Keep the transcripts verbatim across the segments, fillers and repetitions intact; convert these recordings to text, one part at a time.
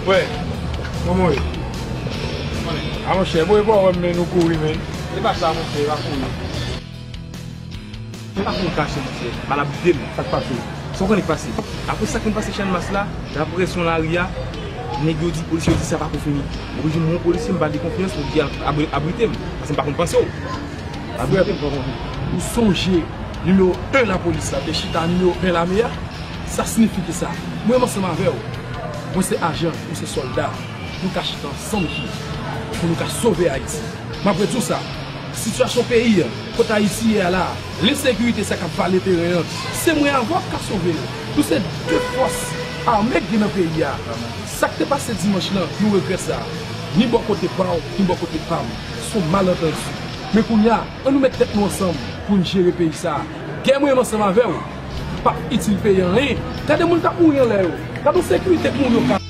Wè, kòman w ye? A monchè, bon, e pa wè m, men nou kouri, men. E pa sa, monchè, e pa kouri. Se pa pou m kache, monchè, m al ap de m. Sa k pase? Sa w konnen k pase? Apre sa k vin pase Channmas la, dapre son lari a, nèg yo di, polisye yo di sa pa ko fini. Mwen jwenn yon polisye, m ba l de konfyans, pou l di al abri-, abrite m, paske m pa konn panse w. Abrite m, pa konn. Ou sonje nimewo en lapolis la te chita nimewo en lame a? Sa siyifi ki sa? Mwen menm ansanm avè w, mwen se ajan, ou se sòlda. Nou ka chita ansanm ki pou nou ka sove Ayiti. M ap redi w sa, sitiyasyon peyi an, kote Ayiti ye a la, lensekirite sa k ap vale teren an, se mwen avè w k ka sove l. Nou se de fòs ame k gen nan peyi a. Sa k te pase dimanch lan, nou regrèt sa. Ni bò kote pa w, ni bò kote pa m. Se yon malantandi. Men kounye a, ann nou met tèt nou ansanm pou n jere peyi sa. Gè mwen menm ansanm avè w p ap itil peyi an anyen. Gade moun k ap mouri anlè yo. Gade yon sekirite k mouri Okap.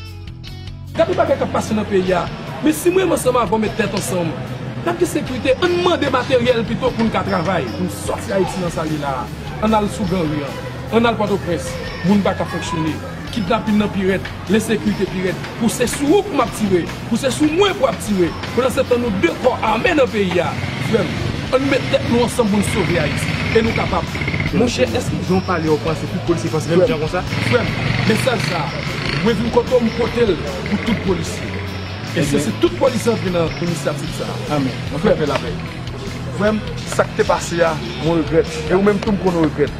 Gade bagay k ap pase nan peyi a. Men si mwen menm ansanm avè w met tèt ansanm, n ap gen sekirite. Ann mande materyèl pito pou n ka travay, pou n sòti Ayiti nan sa l ye la a. Ann al sou gran ri an. Ann al Pòtoprens. Moun pa ka fonksyone. Kidnapin nan pi rèd. Lensekirite pi rèd. Pou se sou ou pou m ap tire. Pou se sou mwen pou ap tire. Pandansetan nou de kò ame nan peyi a. Frè m, ann met tèt nou ansanm pou n sove Ayiti. E nou kapab. Monchè, èske jan w pale a, w panse tout polisye panse menm jan konsa? Frè m, mesaj sa a, mwen vin kote w, m pote l pou tout polisye. E se, se tout polisye antre nan inisyativ sa a. Amèn. Frè m, frè m, sa k te pase a, mwen regrèt. E ou menm tou, m konnen w regrèt.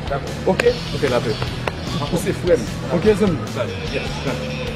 Oke? Ou se frè m. Oke, zanmi?